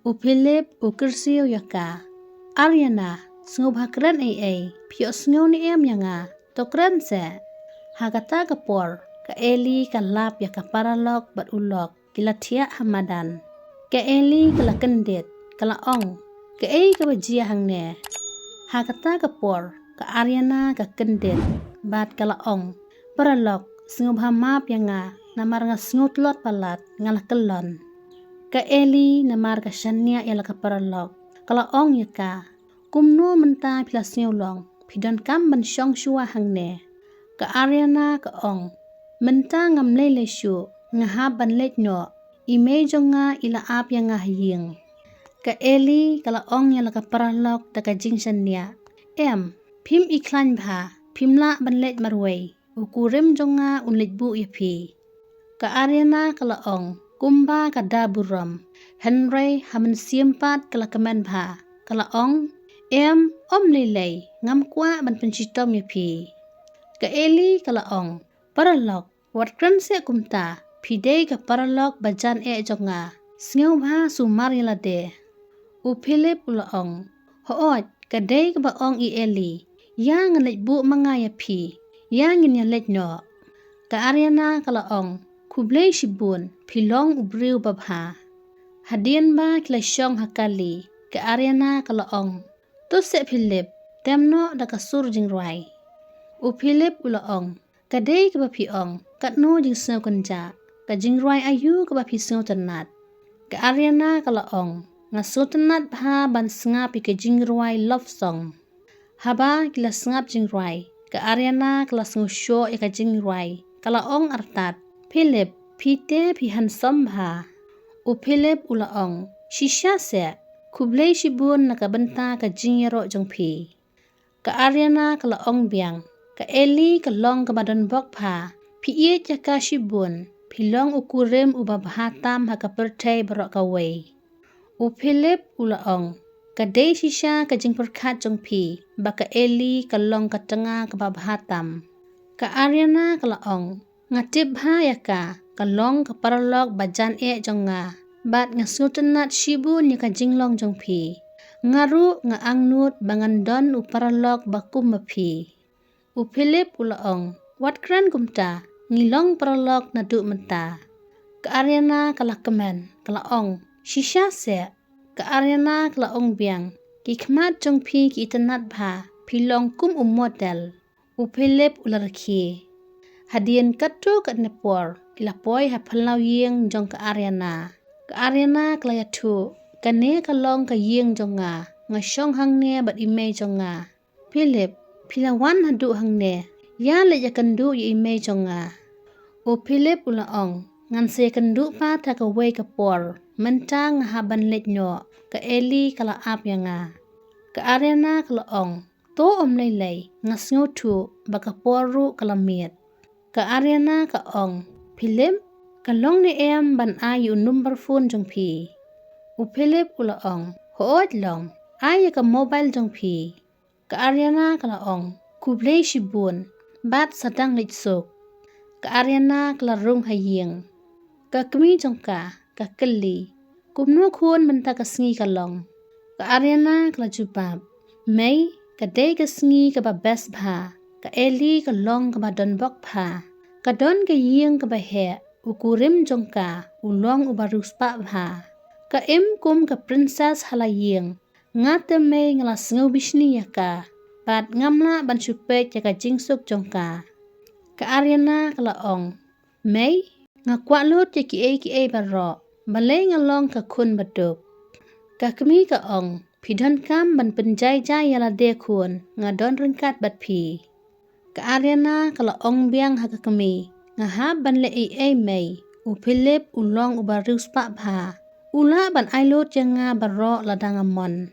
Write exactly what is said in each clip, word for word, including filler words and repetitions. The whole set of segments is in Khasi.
U Philip u kyrsiew ïa ka. Ariana, sngewbha kren ei ei, phi ïohsngew ne em ïa nga? To kren seh. Ha kata ka por, ka Ellie ka lap ïa ka paralok bad u lok, ki la thiah ha madan. Ka Ellie ka la kyndit, ka la ong, kaei kaba jia hangne? Ha kata ka por, ka Ariana ka kyndit, bad ka la ong, paralok, sngewbha map ïa nga, namar nga sngew tlot palat, nga la kyllon. Ka Ellie namar ka shaniah ïa la ka paralok, ka la ong ïa ka, kumno mynta phi la sngew long, phi donkam ban shong shuwa hangne? Ka Ariana ka ong, mynta ngam lei lei shuh, nga hap ban leit noh, i mei jong nga i la ap ïa nga ha ïing. Ka Ellie ka la ong ïa la ka paralok da ka jingshaniah, em, phim i khlaiñ bha, phim lah ban leit marwei, u kurim jong nga un leit buh ïa phi. Ka Ariana ka la ong, kumba ka da burom. Hynrei ha mynsiem pat ka la kmen bha, ka la ong, em, ym lei lei, ngam kwah ban pynshitom ïa phi. Ka Ellie ka la ong, paralok, wat kren seh kumta, phi dei ka paralok ba jan eh jong nga, sngewbha sumar ïa lade. U Philip u la ong, hooid, ka dei kaba ong i Ellie, ïa ngan leit buh ma nga ïa phi, ïa ngin ïa leit noh. Ka Ariana ka la ong, khublei shibun, phi long u briew ba bha. Hadien ba ki la shong ha kali, ka Ariana ka la ong, to seh Philip, tem noh da ka sur jingrwai. U Philip u la ong, ka dei kaba phi ong, katno jingsngew kynjah, ka jingrwai aïu kaba phi sngewtynnat? Ka Ariana ka la ong, nga sngewtynnat bha ban sngap ïa ka jingrwai love song. Haba ki la sngap jingrwai, ka Ariana ka la sngewshoh ïa ka jingrwai, ka la ong artat, Philip, phi te phi handsome bha. U Philip u la ong, shisha seh, khublei shibun na ka bynta ka jingïaroh jong phi. Ka Ariana ka la ong biang, ka Ellie ka long kaba donbok bha, phi ïeit ïa ka shibun, phi long u kurim uba bha tam ha ka pyrthei baroh kawei. U Philip u la ong, ka dei shisha ka jingpyrkhat jong phi, ba ka Ellie ka long ka tnga kaba bha tam. Ka Ariana ka la ong, nga tip bha ïa ka, ka long ka paralok ba jan eh jong nga, bad nga sngewtynnat shibun ïa ka jinglong jong phi. Nga ruh nga angnud ba ngan don u paralok ba kum ma phi. U Philip u la ong, wat kren kumta, ngi long paralok naduh mynta. Ka Ariana ka la kmen, ka la ong, shisha seh. Ka Ariana ka la ong biang, ki khmat jong phi ki itynnat bha, phi long kum u model. U Philip u la rkhie. Hadien katto katne por, ki la poi ha phyllaw ïing jong ka Ariana. Ka Ariana ka la ïathuh, kane ka long ka ïing jong nga, nga shong hangne bad i mei jong nga. Philip, phi la wan haduh hangne, ïa leit ïakynduh ïa i mei jong nga. U Philip u la ong, ngan sa ïakynduh pat ha kawei ka por, mynta nga hap ban leit noh, ka Ellie ka la ap ïa nga. Ka Ariana ka la ong, to ym lei lei, nga sngewthuh ba ka por ruh ka la miet. Ka Ariana ka ong, Philip, ka long ne em ban ai ïa u number phone jong phi? U Philip u la ong, hooid long, ai ïa ka mobile jong phi. Ka Ariana ka la ong, khublei shibun, bad sa dang leit suk. Ka Ariana ka la rung ha ïing. Ka kmie jong ka, ka kylli, kumno khun mynta ka sngi ka long? Ka Ariana ka la jubab, mei, ka dei ka sngi kaba best bha, ka Ellie ka long kaba donbok bha. Ka don ka ïing kaba heh, u kurim jong ka u long uba riewspah bha. Ka im kum ka princess ha la ïing. Nga te mei nga la sngew bishni ïa ka, bad ngam lah ban shu peit ïa ka jingsuk jong ka. Ka Ariana ka la ong, mei, nga kwah lut ïa kiei kiei baroh, balei nga long ka khun baduk? Ka kmie ka ong, phi donkam ban pynjai jai ïa lade khun, nga don ryngkat bad phi. Ka Ariana ka la ong biang ha ka kmie, nga hap ban leh ei ei mei, u Philip u long uba riewspah bha. U lah ban ai lut ïa nga baroh lada nga mon.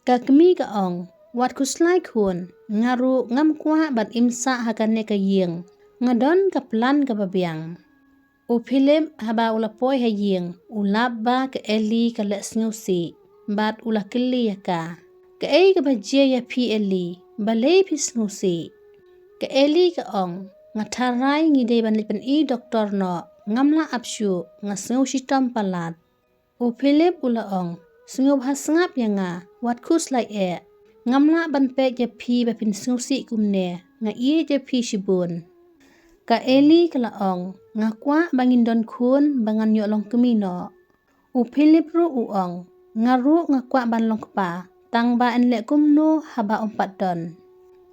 Ka kmie ka ong, wat khuslai khun, nga ruh ngam kwah ban im sah ha kane ka ïing. Nga don ka plan kaba biang. U Philip haba u la poi ha ïing, u lap ba ka Ellie ka leh sngewsih, bad u la kylli ïa ka. Kaei kaba jia ïa phi Ellie, balei phi sngewsih? Ka Ellie ka ong, nga tharai ngi dei ban leit pyni doktor noh, ngam lah ap shuh, nga sngew shitom palat. U Philip u la ong, Sngewbha sngap ïa nga, wat khuslai eh. Ngam lah ban peit ïa phi ba phin sngewsih kumne, nga ïeit ïa phi shibun. Ka Eli ka la ong, nga kwah ba ngin don khun ba ngan ïoh long kmie noh. U Philip ruh u ong, nga ruh nga kwah ban long kpa, tang ba yn leh kumno haba ym pat don.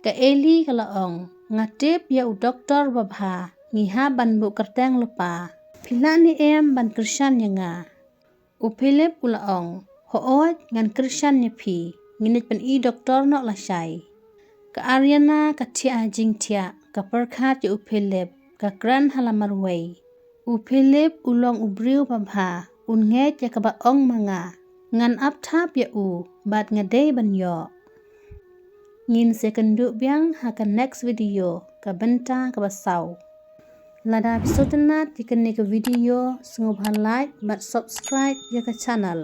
Ka Eli ka la ong, nga tip ïa u doktor babha, ngi hap ban buh kyrteng lypa. Phi lah ne em ban kyrshan ïa nga? U Philip u la ong, hooid ngan kyrshan ïa phi, ngin leit pyni doktor noh lashai. Ka Ariana ka thiah ha jingthiah, ka pyrkhat ïa u Philip, ka kren ha la marwei. U Philip u long u briew babha, un ngeit ïa kaba ong ma nga. Ngan ap thap ïa u, bad nga dei ban ïoh. Ngin sa ïakynduh biang ha ka next video, ka bynta kaba saw. Lada phi sngewtynnat ïa kane ka video, sngewbha like bad subscribe ïa ka channel.